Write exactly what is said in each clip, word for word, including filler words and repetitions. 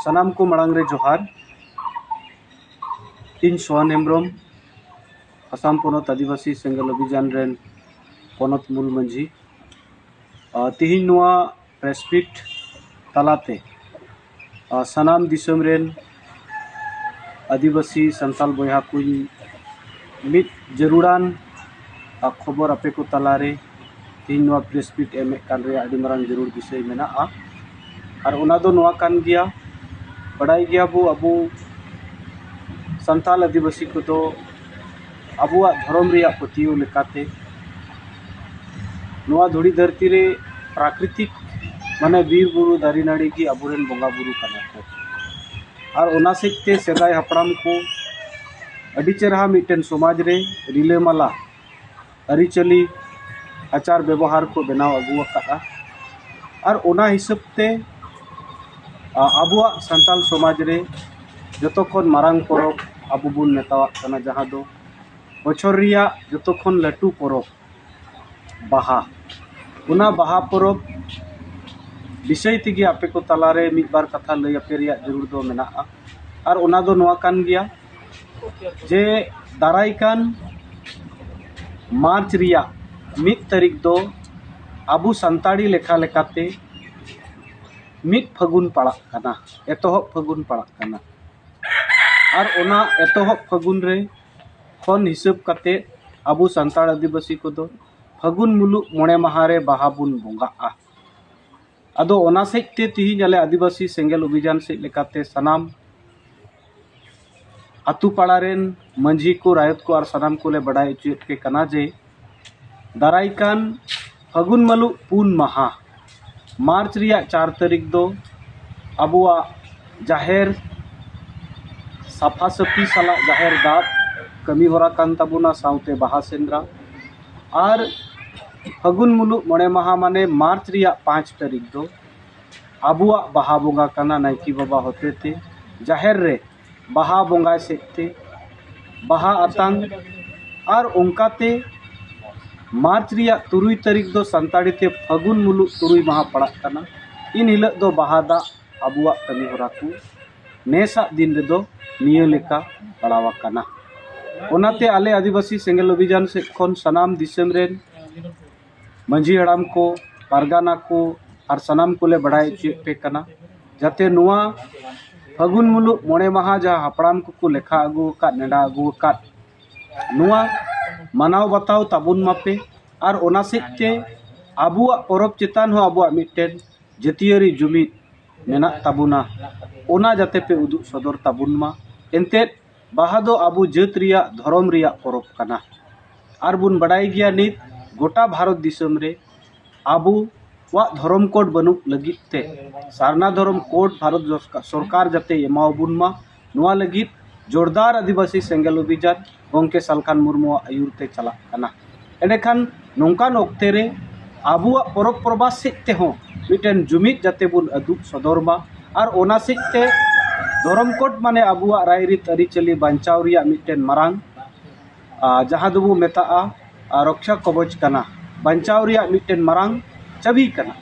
ᱥᱟᱱᱟᱢ ᱠᱚ ᱢᱟᱲᱟᱝ ᱨᱮ ᱡᱚᱦᱟᱨ᱾ ᱤᱧ ᱥᱳᱦᱟᱱ ᱦᱮᱢᱵᱨᱚᱢ, ᱟᱥᱟᱢ ᱯᱚᱱᱚᱛ ᱟᱹᱫᱤᱵᱟᱹᱥᱤ ᱥᱮᱸᱜᱮᱞ ᱚᱵᱷᱤᱡᱟᱱ ᱨᱮᱱ ᱯᱚᱱᱚᱛ ᱢᱩᱞ ᱢᱟᱹᱡᱷᱤ᱾ ᱟᱨ ᱛᱤᱦᱤᱧ ᱱᱚᱣᱟ ᱯᱨᱮᱥ ᱢᱤᱴ ᱛᱟᱞᱟᱛᱮ, ᱟᱨ ᱥᱟᱱᱟᱢ ᱫᱤᱥᱚᱢ ᱨᱮᱱ ᱟᱹᱫᱤᱵᱟᱹᱥᱤ ᱥᱟᱱᱛᱟᱞ ᱵᱚᱭᱦᱟ ᱠᱚᱧ ᱢᱤᱫ ᱡᱟᱹᱨᱩᱲᱟᱱ, ᱟᱨ ᱠᱷᱚᱵᱚᱨ ᱟᱯᱮ ᱠᱚ ᱛᱟᱞᱟᱨᱮ ᱛᱤᱦᱤᱧ ᱱᱚᱣᱟ ᱯᱨᱮᱥ ᱢᱤᱴ ᱮᱢᱮᱫ ᱠᱟᱱ ᱨᱮᱭᱟᱜ ᱟᱹᱰᱤ ᱢᱟᱨᱟᱝ ᱡᱟᱹᱨᱩᱲ ᱵᱤᱥᱚᱭ ᱢᱮᱱᱟᱜᱼᱟ᱾ ᱟᱨ ᱚᱱᱟ ᱫᱚ ᱱᱚᱣᱟ ᱠᱟᱱ ᱜᱮᱭᱟ, ᱵᱟᱰᱟᱭ ᱜᱮᱭᱟ ᱵᱚ ᱟᱵᱚ ᱥᱟᱱᱛᱟᱞ ᱟᱹᱫᱤᱵᱟᱹᱥᱤ ᱠᱚᱫᱚ ᱟᱵᱚᱣᱟᱜ ᱫᱷᱚᱨᱚᱢ ᱨᱮᱭᱟᱜ ᱯᱟᱹᱛᱭᱟᱹᱣ ᱞᱮᱠᱟᱛᱮ ᱱᱚᱣᱟ ᱫᱷᱩᱲᱤ ᱫᱷᱟᱹᱨᱛᱤ ᱨᱮ ᱯᱨᱟᱠᱨᱤᱛᱤᱠ, ᱢᱟᱱᱮ ᱵᱤᱨ ᱵᱩᱨᱩ ᱫᱟᱨᱮ ᱱᱟᱹᱲᱤ ᱜᱮ ᱟᱵᱚᱨᱮᱱ ᱵᱚᱸᱜᱟ ᱵᱩᱨᱩ ᱠᱟᱱᱟ ᱠᱚ᱾ ᱟᱨ ᱚᱱᱟ ᱥᱮᱫ ᱛᱮ ᱥᱮᱫᱟᱭ ᱦᱟᱯᱲᱟᱢ ᱠᱚ ᱟᱹᱰᱤ ᱪᱮᱨᱦᱟ ᱢᱤᱫᱴᱮᱱ ᱥᱚᱢᱟᱡᱽ ᱨᱮ ᱨᱤᱞᱟᱹᱢᱟᱞᱟ ᱟᱹᱨᱤᱪᱟᱹᱞᱤ, ᱟᱪᱟᱨ ᱵᱮᱵᱚᱦᱟᱨ ᱠᱚ ᱵᱮᱱᱟᱣ ᱟᱹᱜᱩ ᱟᱠᱟᱫᱼᱟ᱾ ᱟᱨ ᱚᱱᱟ ᱦᱤᱥᱟᱹᱵ ᱛᱮ, ᱟ, ᱟᱵᱚᱣᱟᱜ ᱥᱟᱱᱛᱟᱞ ᱥᱚᱢᱟᱡᱽ ᱨᱮ ᱡᱚᱛᱚ ᱠᱷᱚᱱ ᱢᱟᱨᱟᱝ ᱯᱚᱨᱚᱵᱽ ᱟᱵᱚ ᱵᱚᱱ ᱢᱮᱛᱟᱣᱟᱜ ᱠᱟᱱᱟ, ᱡᱟᱦᱟᱸ ᱫᱚ ᱵᱚᱪᱷᱚᱨ ᱨᱮᱭᱟᱜ ᱡᱚᱛᱚ ᱠᱷᱚᱱ ᱞᱟᱹᱴᱩ ᱯᱚᱨᱚᱵᱽ ᱵᱟᱦᱟ᱾ ᱚᱱᱟ ᱵᱟᱦᱟ ᱯᱚᱨᱚᱵᱽ ᱵᱤᱥᱚᱭ ᱛᱮᱜᱮ ᱟᱯᱮ ᱠᱚ ᱛᱟᱞᱟᱨᱮ ᱢᱤᱫ ᱵᱟᱨ ᱠᱟᱛᱷᱟ ᱞᱟᱹᱭ ᱟᱯᱮ ᱨᱮᱭᱟᱜ ᱡᱟᱹᱨᱩᱲ ᱫᱚ ᱢᱮᱱᱟᱜᱼᱟ᱾ ᱟᱨ ᱚᱱᱟ ᱫᱚ ᱱᱚᱣᱟ ᱠᱟᱱ ᱜᱮᱭᱟ ᱡᱮ ᱫᱟᱨᱟᱭ ᱠᱟᱱ ᱢᱟᱨᱪ ᱨᱮᱭᱟᱜ ᱢᱤᱫ ᱛᱟᱹᱨᱤᱠᱷ ᱫᱚ ᱟᱵᱚ ᱥᱟᱱᱛᱟᱲᱤ ᱞᱮᱠᱷᱟ ᱞᱮᱠᱟᱛᱮ ᱢᱤᱫ ᱯᱷᱟᱹᱜᱩᱱ ᱯᱟᱲᱟᱜ ᱠᱟᱱᱟ, ᱮᱛᱚᱦᱚᱵ ᱯᱷᱟᱹᱜᱩᱱ ᱯᱟᱲᱟᱜ ᱠᱟᱱᱟ᱾ ᱟᱨ ᱚᱱᱟ ᱮᱛᱚᱦᱚᱵ ᱯᱷᱟᱹᱜᱩᱱ ᱨᱮ ᱠᱷᱚᱱ ᱦᱤᱥᱟᱹᱵ ᱠᱟᱛᱮ ᱟᱵᱚ ᱥᱟᱱᱛᱟᱲ ᱟᱹᱫᱤᱵᱟᱹᱥᱤ ᱠᱚᱫᱚ ᱯᱷᱟᱹᱜᱩᱱ ᱢᱩᱞᱩᱜ ᱢᱚᱬᱮ ᱢᱟᱦᱟ ᱨᱮ ᱵᱟᱦᱟ ᱵᱚᱱ ᱵᱚᱸᱜᱟᱜᱼᱟ᱾ ᱟᱫᱚ ᱚᱱᱟ ᱥᱮᱫ ᱛᱮ ᱛᱤᱦᱤᱧ ᱟᱞᱮ ᱟᱹᱫᱤᱵᱟᱹᱥᱤ ᱥᱮᱸᱜᱮᱞ ᱚᱵᱷᱤᱡᱟᱱ ᱥᱮᱫ ᱞᱮᱠᱟᱛᱮ ᱥᱟᱱᱟᱢ ᱟᱛᱳ ᱯᱟᱲᱟ ᱨᱮᱱ ᱢᱟᱹᱡᱷᱤ ᱠᱚ, ᱨᱟᱭᱚᱛ ᱠᱚ ᱟᱨ ᱥᱟᱱᱟᱢ ᱠᱚᱞᱮ ᱵᱟᱰᱟᱭ ᱦᱚᱪᱚᱭᱮᱫ ᱯᱮ ᱠᱟᱱᱟ ᱡᱮ ᱫᱟᱨᱟᱭ ᱠᱟᱱ ᱯᱷᱟᱹᱜᱩᱱ ᱢᱟᱹᱞᱩᱜ ᱯᱩᱱ ᱢᱟᱦᱟ, ᱢᱟᱨᱪ ᱨᱮᱭᱟᱜ ᱪᱟᱨ ᱛᱟᱹᱨᱤᱠᱷ ᱫᱚ ᱟᱵᱚᱣᱟᱜ ᱡᱟᱦᱮᱨ ᱥᱟᱯᱷᱟ ᱥᱟᱹᱯᱷᱤ ᱥᱟᱞᱟᱜ ᱡᱟᱦᱮᱨ ᱫᱟᱵ ᱠᱟᱹᱢᱤ ᱦᱚᱨᱟ ᱠᱟᱱ ᱛᱟᱵᱚᱱᱟ, ᱥᱟᱶᱛᱮ ᱵᱟᱦᱟ ᱥᱮᱸᱫᱽᱨᱟ᱾ ᱟᱨ ᱯᱷᱟᱹᱜᱩᱱ ᱢᱩᱞᱩᱜ ᱢᱚᱬᱮ ᱢᱟᱦᱟ ᱢᱟᱱᱮ ᱢᱟᱨᱪ ᱨᱮᱭᱟᱜ ᱯᱟᱸᱪ ᱛᱟᱹᱨᱤᱠᱷ ᱫᱚ ᱟᱵᱚᱣᱟᱜ ᱵᱟᱦᱟ ᱵᱚᱸᱜᱟ ᱠᱟᱱᱟ᱾ ᱱᱟᱭᱠᱮ ᱵᱟᱵᱟ ᱦᱚᱛᱮᱛᱮ ᱡᱟᱦᱮᱨ ᱨᱮ ᱵᱟᱦᱟ ᱵᱚᱸᱜᱟᱭ ᱥᱮᱫ ᱛᱮ ᱵᱟᱦᱟ ᱟᱛᱟᱝ᱾ ᱟᱨ ᱚᱱᱠᱟᱛᱮ ᱢᱟᱨᱪ ᱨᱮᱭᱟᱜ ᱛᱩᱨᱩᱭ ᱛᱟᱹᱨᱤᱠᱷ ᱫᱚ ᱥᱟᱱᱛᱟᱲᱤ ᱛᱮ ᱯᱷᱟᱹᱜᱩᱱ ᱢᱩᱞᱩᱜ ᱛᱩᱨᱩᱭ ᱢᱟᱦᱟ ᱯᱟᱲᱟᱜ ᱠᱟᱱᱟ᱾ ᱤᱱ ᱦᱤᱞᱳᱜ ᱫᱚ ᱵᱟᱦᱟ ᱫᱟᱜ ᱟᱵᱚᱣᱟᱜ ᱠᱟᱹᱢᱤ ᱦᱚᱨᱟ ᱠᱚ ᱱᱮᱥᱟᱜ ᱫᱤᱱ ᱨᱮᱫᱚ ᱱᱤᱭᱟᱹ ᱞᱮᱠᱟ ᱯᱟᱲᱟᱣ ᱟᱠᱟᱱᱟ᱾ ᱚᱱᱟᱛᱮ ᱟᱞᱮ ᱟᱹᱫᱤᱵᱟᱹᱥᱤ ᱥᱮᱸᱜᱮᱞ ᱚᱵᱷᱤᱡᱟᱱ ᱥᱮᱫ ᱠᱷᱚᱱ ᱥᱟᱱᱟᱢ ᱫᱤᱥᱚᱢ ᱨᱮᱱ ᱢᱟᱹᱡᱷᱤ ᱦᱟᱲᱟᱢ ᱠᱚ, ᱯᱟᱨᱜᱟᱱᱟ ᱠᱚ ᱟᱨ ᱥᱟᱱᱟᱢ ᱠᱚᱞᱮ ᱵᱟᱲᱟᱭ ᱦᱚᱪᱚᱭᱮᱫ ᱯᱮ ᱠᱟᱱᱟ, ᱡᱟᱛᱮ ᱱᱚᱣᱟ ᱯᱷᱟᱹᱜᱩᱱ ᱢᱩᱞᱩᱜ ᱢᱚᱬᱮ ᱢᱟᱦᱟ ᱡᱟᱦᱟᱸ ᱦᱟᱯᱲᱟᱢ ᱠᱚᱠᱚ ᱞᱮᱠᱷᱟ ᱟᱹᱜᱩ ᱟᱠᱟᱫ, ᱱᱮᱰᱟ ᱟᱹᱜᱩ ᱟᱠᱟᱫ, ᱱᱚᱣᱟ ᱢᱟᱱᱟᱣ ᱵᱟᱛᱟᱣ ᱛᱟᱵᱚᱱ ᱢᱟᱯᱮ᱾ ᱟᱨ ᱚᱱᱟ ᱥᱮᱫ ᱛᱮ ᱟᱵᱚᱣᱟᱜ ᱯᱚᱨᱚᱵᱽ ᱪᱮᱛᱟᱱ ᱦᱚᱸ ᱟᱵᱚᱣᱟᱜ ᱢᱤᱫᱴᱮᱱ ᱡᱟᱹᱛᱤᱭᱟᱹᱨᱤ ᱡᱩᱢᱤᱫ ᱢᱮᱱᱟᱜ ᱛᱟᱵᱚᱱᱟ, ᱚᱱᱟ ᱡᱟᱛᱮ ᱯᱮ ᱩᱫᱩᱜ ᱥᱚᱫᱚᱨ ᱛᱟᱵᱚᱱ ᱢᱟ᱾ ᱮᱱᱛᱮᱫ, ᱵᱟᱦᱟ ᱫᱚ ᱟᱵᱚ ᱡᱟᱹᱛ ᱨᱮᱭᱟᱜ ᱫᱷᱚᱨᱚᱢ ᱨᱮᱭᱟᱜ ᱯᱚᱨᱚᱵᱽ ᱠᱟᱱᱟ᱾ ᱟᱨ ᱵᱚᱱ ᱵᱟᱰᱟᱭ ᱜᱮᱭᱟ, ᱱᱤᱛ ᱜᱚᱴᱟ ᱵᱷᱟᱨᱚᱛ ᱫᱤᱥᱚᱢ ᱨᱮ ᱟᱵᱚᱣᱟᱜ ᱫᱷᱚᱨᱚᱢ ᱠᱳᱰ ᱵᱟᱹᱱᱩᱜ ᱞᱟᱹᱜᱤᱫ ᱛᱮ ᱥᱟᱨᱱᱟ ᱫᱷᱚᱨᱚᱢ ᱠᱳᱰ ᱵᱷᱟᱨᱚᱛ ᱥᱚᱨᱠᱟᱨ ᱡᱟᱛᱮ ᱮᱢᱟᱣᱟᱵᱚᱱ ᱢᱟ, ᱱᱚᱣᱟ ᱞᱟᱹᱜᱤᱫ ᱡᱳᱨᱫᱟᱨ ᱟᱹᱫᱤᱵᱟᱹᱥᱤ ᱥᱮᱸᱜᱮᱞ ᱚᱵᱷᱤᱡᱟᱱ ᱜᱚᱢᱠᱮ ᱥᱟᱞᱠᱷᱟᱱ ᱢᱩᱨᱢᱩᱣᱟᱜ ᱟᱹᱭᱩᱨ ᱛᱮ ᱪᱟᱞᱟᱜ ᱠᱟᱱᱟ᱾ ᱮᱸᱰᱮᱠᱷᱟᱱ ᱱᱚᱝᱠᱟᱱ ᱚᱠᱛᱮ ᱨᱮ ᱟᱵᱚᱣᱟᱜ ᱯᱚᱨᱚᱵᱽ ᱯᱚᱨᱵᱟᱥ ᱥᱮᱫ ᱛᱮᱦᱚᱸ ᱢᱤᱫᱴᱮᱱ ᱡᱩᱢᱤᱫ ᱡᱟᱛᱮ ᱵᱚᱱ ᱩᱫᱩᱜ ᱥᱚᱫᱚᱨ ᱢᱟ᱾ ᱟᱨ ᱚᱱᱟ ᱥᱮᱫ ᱛᱮ ᱫᱷᱚᱨᱚᱢ ᱠᱳᱰ ᱢᱟᱱᱮ ᱟᱵᱚᱣᱟᱜ ᱨᱟᱭᱨᱤᱛ ᱟᱹᱨᱤᱪᱟᱹᱞᱤ ᱵᱟᱧᱪᱟᱣ ᱨᱮᱭᱟᱜ ᱢᱤᱫᱴᱮᱱ ᱢᱟᱨᱟᱝ, ᱟᱨ ᱡᱟᱦᱟᱸ ᱫᱚᱵᱚ ᱢᱮᱛᱟᱜᱼᱟ, ᱟᱨ ᱨᱚᱠᱷᱟ ᱠᱚᱵᱚᱪ ᱠᱟᱱᱟ, ᱵᱟᱧᱪᱟᱣ ᱨᱮᱭᱟᱜ ᱢᱤᱫᱴᱮᱱ ᱢᱟᱨᱟᱝ ᱪᱟᱹᱵᱤ ᱠᱟᱱᱟ᱾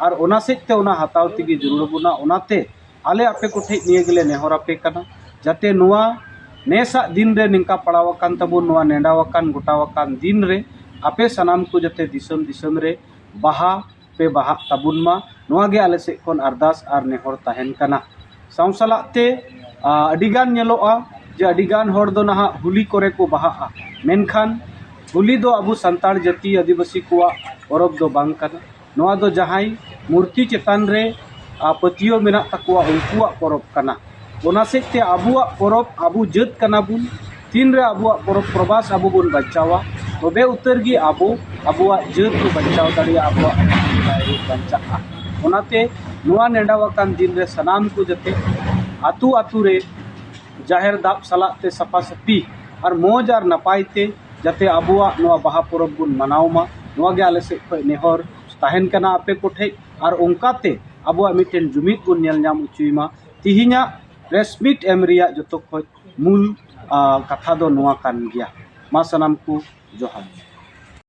ᱟᱨ ᱚᱱᱟ ᱥᱮᱫ ᱛᱮ ᱚᱱᱟ ᱦᱟᱛᱟᱣ ᱛᱮᱜᱮ ᱡᱟᱹᱨᱩᱲ ᱟᱵᱚᱱᱟ᱾ ᱚᱱᱟᱛᱮ ᱟᱞᱮ ᱟᱯᱮ ᱠᱚᱴᱷᱮᱡ ᱱᱤᱭᱟᱹ ᱜᱮᱞᱮ ᱱᱮᱦᱚᱨ ᱟᱯᱮ ᱠᱟᱱᱟ, ᱡᱟᱛᱮ ᱱᱚᱣᱟ ᱱᱮᱥᱟᱜ ᱫᱤᱱ ᱨᱮ ᱱᱤᱝᱠᱟ ᱯᱟᱲᱟᱣ ᱟᱠᱟᱱ ᱛᱟᱵᱚᱱ, ᱱᱚᱣᱟ ᱱᱮᱰᱟᱣ ᱟᱠᱟᱱ ᱜᱚᱴᱟᱣ ᱟᱠᱟᱱ ᱫᱤᱱ ᱨᱮ ᱟᱯᱮ ᱥᱟᱱᱟᱢ ᱠᱚ ᱡᱟᱛᱮ ᱫᱤᱥᱚᱢ ᱫᱤᱥᱚᱢ ᱨᱮ ᱵᱟᱦᱟ ᱯᱮ ᱵᱟᱦᱟᱜ ᱛᱟᱵᱚᱱ ᱢᱟ, ᱱᱚᱣᱟ ᱜᱮ ᱟᱞᱮ ᱥᱮᱫ ᱠᱷᱚᱱ ᱟᱨᱫᱟᱥ ᱟᱨ ᱱᱮᱦᱚᱨ ᱛᱟᱦᱮᱱ ᱠᱟᱱᱟ᱾ ᱥᱟᱶ ᱥᱟᱞᱟᱜ ᱛᱮ, ᱟ, ᱟᱹᱰᱤ ᱜᱟᱱ ᱧᱮᱞᱚᱜᱼᱟ ᱡᱮ ᱟᱹᱰᱤ ᱜᱟᱱ ᱦᱚᱲ ᱫᱚ ᱱᱟᱦᱟᱜ ᱦᱳᱞᱤ ᱠᱚᱨᱮ ᱠᱚ ᱵᱟᱦᱟᱜᱼᱟ, ᱢᱮᱱᱠᱷᱟᱱ ᱦᱳᱞᱤ ᱫᱚ ᱟᱵᱚ ᱥᱟᱱᱛᱟᱲ ᱡᱟᱹᱛᱤ ᱟᱹᱫᱤᱵᱟᱹᱥᱤ ᱠᱚᱣᱟᱜ ᱯᱚᱨᱚᱵᱽ ᱫᱚ ᱵᱟᱝ ᱠᱟᱱᱟ᱾ ᱱᱚᱣᱟ ᱫᱚ ᱡᱟᱦᱟᱸᱭ ᱢᱩᱨᱛᱤ ᱪᱮᱛᱟᱱ ᱨᱮ, ᱟ, ᱯᱟᱹᱛᱭᱟᱹᱣ ᱢᱮᱱᱟᱜ ᱛᱟᱠᱚᱣᱟ, ᱩᱱᱠᱩᱣᱟᱜ ᱯᱚᱨᱚᱵᱽ ᱠᱟᱱᱟ᱾ ᱚᱱᱟ ᱥᱮᱫ ᱛᱮ ᱟᱵᱚᱣᱟᱜ ᱯᱚᱨᱚᱵᱽ, ᱟᱵᱚ ᱡᱟᱹᱛ ᱠᱟᱱᱟ ᱵᱚᱱ, ᱛᱤᱱᱨᱮ ᱟᱵᱚᱣᱟᱜ ᱯᱚᱨᱚᱵᱽ ᱯᱨᱚᱵᱟᱥ ᱟᱵᱚ ᱵᱚᱱ ᱵᱟᱧᱪᱟᱣᱟ, ᱛᱚᱵᱮ ᱩᱛᱟᱹᱨ ᱜᱮ ᱟᱵᱚ ᱟᱵᱚᱣᱟᱜ ᱡᱟᱹᱛ ᱵᱚ ᱵᱟᱧᱪᱟᱣ ᱫᱟᱲᱮᱭᱟᱜᱼᱟ, ᱟᱵᱚᱣᱟᱜ ᱨᱟᱭᱨᱤᱛ ᱵᱟᱧᱪᱟᱜᱼᱟ᱾ ᱚᱱᱟᱛᱮ ᱱᱚᱣᱟ ᱱᱮᱰᱟᱣ ᱟᱠᱟᱱ ᱫᱤᱱ ᱨᱮ ᱥᱟᱱᱟᱢ ᱠᱚ ᱡᱟᱛᱮ ᱟᱹᱛᱩ ᱟᱹᱛᱩ ᱨᱮ ᱡᱟᱦᱮᱨ ᱫᱟᱵ ᱥᱟᱞᱟᱜ ᱛᱮ ᱥᱟᱯᱷᱟ ᱥᱟᱹᱯᱷᱤ ᱟᱨ ᱢᱚᱡᱽ ᱟᱨ ᱱᱟᱯᱟᱭ ᱛᱮ ᱡᱟᱛᱮ ᱟᱵᱚᱣᱟᱜ ᱱᱚᱣᱟ ᱵᱟᱦᱟ ᱯᱚᱨᱚᱵᱽ ᱵᱚᱱ ᱢᱟᱱᱟᱣ ᱢᱟ, ᱱᱚᱣᱟ ᱜᱮ ᱟᱞᱮ ᱥᱮᱫ ᱠᱷᱚᱱ ᱱᱮᱦᱚᱨ ᱛᱟᱦᱮᱱ ᱠᱟᱱᱟ ᱟᱯᱮ ᱠᱚᱴᱷᱮᱡ᱾ ᱟᱨ ᱚᱱᱠᱟᱛᱮ ᱟᱵᱚᱣᱟᱜ ᱢᱤᱫᱴᱮᱱ ᱡᱩᱢᱤᱫ ᱵᱚᱱ ᱧᱮᱞ ᱧᱟᱢ ᱦᱚᱪᱚᱭ ᱢᱟ᱾ ᱛᱤᱦᱤᱧᱟᱜ ᱯᱨᱮᱥ ᱢᱤᱴ ᱮᱢ ᱨᱮᱭᱟᱜ ᱡᱚᱛᱚ ᱠᱷᱚᱱ ᱢᱩᱞ, ᱟ, ᱠᱟᱛᱷᱟ ᱫᱚ ᱱᱚᱣᱟ ᱠᱟᱱ ᱜᱮᱭᱟ᱾ ᱢᱟ ᱥᱟᱱᱟᱢ ᱠᱚ ᱡᱚᱦᱟᱨ᱾